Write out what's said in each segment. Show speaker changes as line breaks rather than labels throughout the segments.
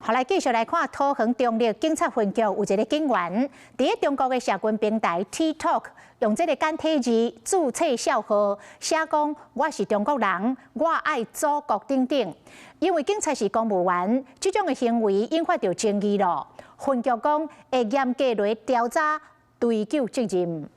好，來繼續來看桃園中壢警察分局有一个警員，佇咧中國的社群平台 TikTok 用這个簡體字註冊帳號，寫講我是中國人，我愛祖國等等。因為警察是公務員，這種的行為引發著爭議咯。分局講會嚴格來調查，追究責任。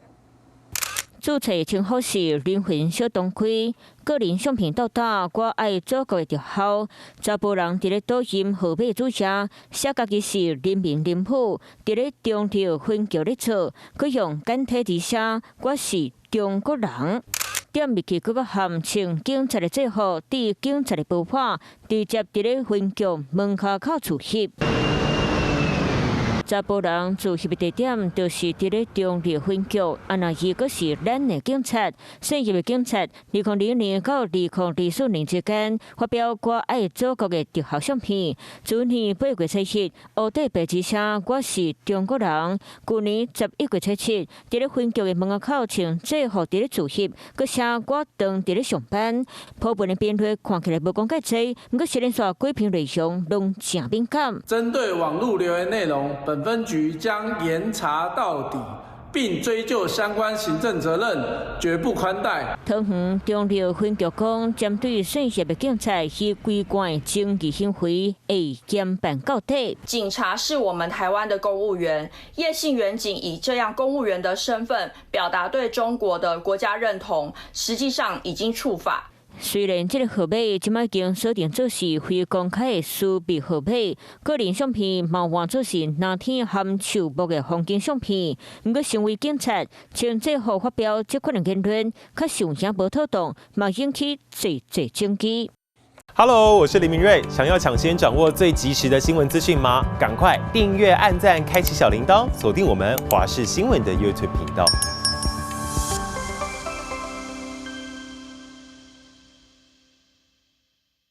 註冊稱呼是靈魂小東開，個人相片倒打我愛祖國的綽號，查埔人佇咧抖音號碼註冊，寫家己是人民林府，佇咧中壢分局咧做，閣用簡體字寫我是中國人，點入去閣閣含穿警察的制服，戴警察的帽袢，直接佇咧分局門跤口自翕。查埔人自翕的地點就是佇咧中壢分局，啊若伊閣是咱的警察，現役的警察，2002年到2024年之間發表我愛祖國的綽號相片。去年8月7日，烏底白字寫我是中國人。舊年11月7日，佇咧分局的門口穿制服佇咧自翕，閣寫我當佇咧上班。普遍的評論看起來無講蓋濟，毋過實連續幾篇內容攏誠敏感。
針對網路留言內容，本分局將嚴查到底，並追究相關行政責任，絕不寬待。
桃園中壢分局講，針對涉嫌的警察非規範爭議行為，會嚴辦到底。
警察是我們台灣的公務員，葉姓員警以這樣公務員的身份表達對中國的國家認同，實際上已經觸法。
雖然這个號碼這擺已經鎖定做是非公開的私密號碼，個人相片嘛換做是藍天含樹木的風景相片，毋過身為警察，穿制服發表這款的言論，較受驚無妥當，嘛引起濟濟爭議。
Hello，我是林明瑞，想要搶先掌握最及時的新聞資訊嗎？趕快訂閱、按讚、開啟小鈴鐺，鎖定我們華視新聞的 YouTube 頻道。